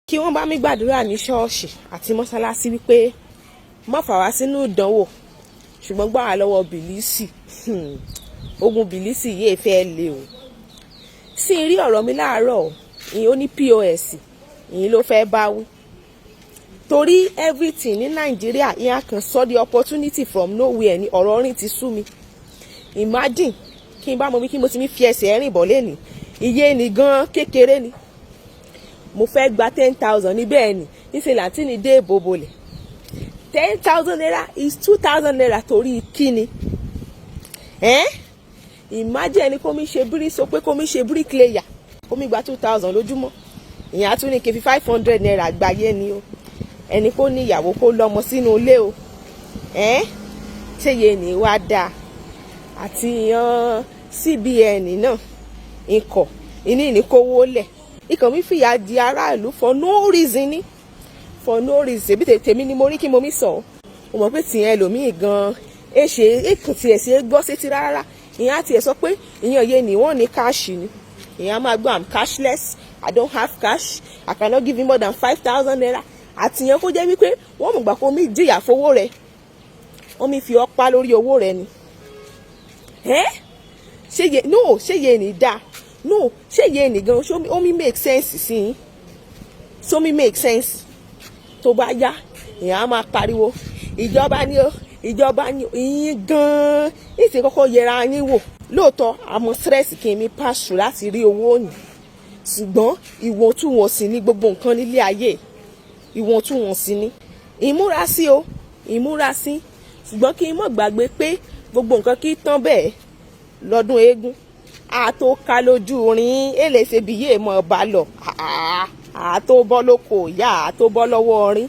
Kí wọ́n bá mi gbàdúrà ní ṣọ́ọ̀ṣì àti mọ́sálásí wípé má fà wá sínú ìdánwò, ṣùgbọ́n gbà wá lọ́wọ́ bìlísì. Ogun bìlísì yìí fẹ́ le o. Sí rí ọ̀rọ̀ mi láàárọ̀, ìyẹn ó ní POS, ìyẹn ló fẹ́ bá wí, torí everything ní Nàìjíríà, ìyẹn kàn sọ the opportunity from nowhere ni. Ọ̀rọ̀ orin ti sú mi. Imagine kí n bá mọ bí kí mo ti mi fi ẹsẹ̀ rìn bọ̀ lẹ́nìí, iye ni gan kékeré ni mo fẹ́ gba 10,000 ní. Bẹ́ẹ̀ ni níṣẹ́ làǹtí ni dé ìbòbòlẹ̀. ₦10,000 is ₦2,000. Torí kíni? Eh? Imagine ẹni kó mi ṣe bírí so pé kó mi ṣe bricklayer, kó mi gba 2,000 lójúmọ́, ìyẹn á tún ní kí n fi ₦500 gbáyé ni o. Ẹni kó ní ìyàwó, kó lọ́mọ sínú ilé o. Ṣé yé ni wá dáa? Àti yan CBN náà ikọ̀ ìní ìníkówó lẹ̀, ikọ̀ mi fìyà di aráàlú for no reason ni, for no reason. Ṣèbí tèmi ni mo rí kí mo mi sọ. Mo mọ̀ pé tìyẹn ẹlòmíì gan-an ẹ ṣe é kàn tiẹ̀ ṣe é gbọ́ sétí rárá. Ìyẹn á tiẹ̀ sọ pé ìyẹn yé ni wọ́n ní cash ni. Ìyẹn á máa gbọ́, "I'm cashless, I don't have cash, I cannot give you more than ₦5,000." Àti ìyẹn kó jẹ́ wípé wọ́n mọ̀ gbà kó mi jìyà fowó rẹ̀, wọ́n mi fi ọ́ pa lórí owó rẹ̀ ni. Ṣé yẹ no? Ṣé yẹ ní dáa? No, ṣé yẹ ní gan? Ṣé ó mi make sense sí yín? Ṣó mi make sense? Tó bá yá, ìyẹn á máa pariwo, "Ìjọba ni ó, ìjọba ni ó." Ìyín gan-an ìsìn kọ́kọ́ yẹra yín wò. Lóòótọ́, àmọ́ stress kí n mi pass through láti rí owó ní, ṣùgbọ́n ìwọ̀ntúnwọ̀nsì ní gbogbo nǹkan nílé ayé, ìwọ̀ntúnwọ̀nsì ní. Ìmúrasí o, ìmúrasí. Ṣùgbọ́n kí n mọ̀ gbàgbé pé gbogbo nǹkan kí tán bẹ́ẹ̀ lọ́dún eégún àtó ká lójú rin èlèṣe bí yéè mọ̀ bá lọ àtó bọ́ lóko ìyá àtó bọ́ lọ́wọ́ orin.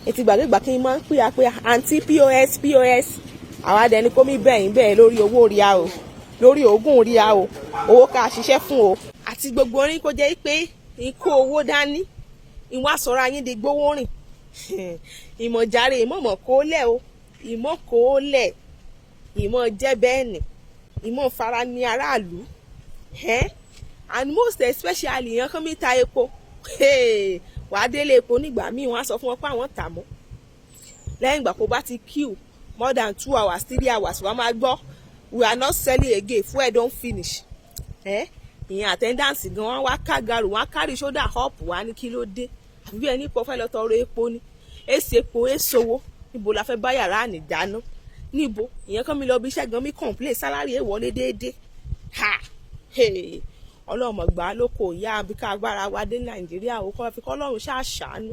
Ètí gbàgbégbà kí n máa ń pè á pé àǹtí POS, POS, àwa dẹni kó mi bẹ̀yìn bẹ́ẹ̀ lórí owó ríà o, lórí ogún ríà o, owó ká ṣiṣẹ́ fún o, àti gbogbo orin kó jẹ́ pé n kó owó dání, ìwà sọ̀rọ̀ ayín di gbówó rìn. Ìmọ̀járe, ìmọ̀mọ̀ kó lẹ̀ o, ìmọ̀ kó lẹ̀, ìmọ̀ jẹ́ bẹ́ẹ̀ ni, ìmọ̀ fara ní aráàlú. And most especially ìyẹn kán mi ta epo, wàá délé epo nígbà míì, wọ́n á sọ fún wọn pé àwọn tà mọ́. Lẹ́yìn ìgbà kó bá ti queue more than 2 hours, 3 hours, wàá máa gbọ́, "We are not selling again, fuel don finish." Ìyẹn attendance gan, wọ́n wá kágàrò, wọ́n á carry shoulder up, wá ní kí ló dé? Àbí bí ẹni pọ̀ fẹ́ lọ tọrọ epo ni. Èsì epo, èso owó, níbo la fẹ́ bá yàrá ànìdáná? Níbo? Ìyẹn kàn mí lọ bí iṣẹ́ gan mi complain, salary ẹ̀ wọlé déédéé. Ha, ọlọ́mọ gbà á lóko ìyá àbí ká agbára wa dé Nàìjíríà o. Kọ́ fi kọ́lọ́run ṣàṣàánú,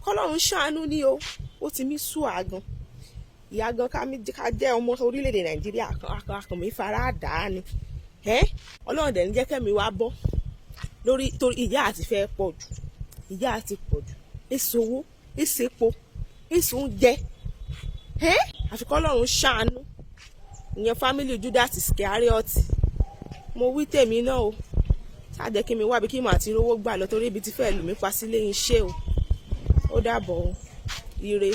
kọ́lọ́run ṣàánú ní o. Ó ti mí sú àgàn ìyá gan ká mi ká jẹ́ ọmọ orílẹ̀-èdè Nàìjíríà kan mi fara dà á ni. Ọlọ́run dẹ̀ ní jẹ́ kẹ́mi wá bọ́ lórí, torí ìyá àti fẹ́ pọ̀ jù, ìyá àti pọ̀ jù. Èso owó, èso epo, èso oúnjẹ, àfi kọ́lọ́run ṣàánú. Ìyẹn family Judas Iscariot. Mo wí tèmi náà o. Ṣáà kí mi wá bí kí màá ti rówó gbà lọ, torí ibi tí fẹ́ẹ́ lù mí pa sílé iṣẹ́ o. Ó dàbọ̀ o, ire.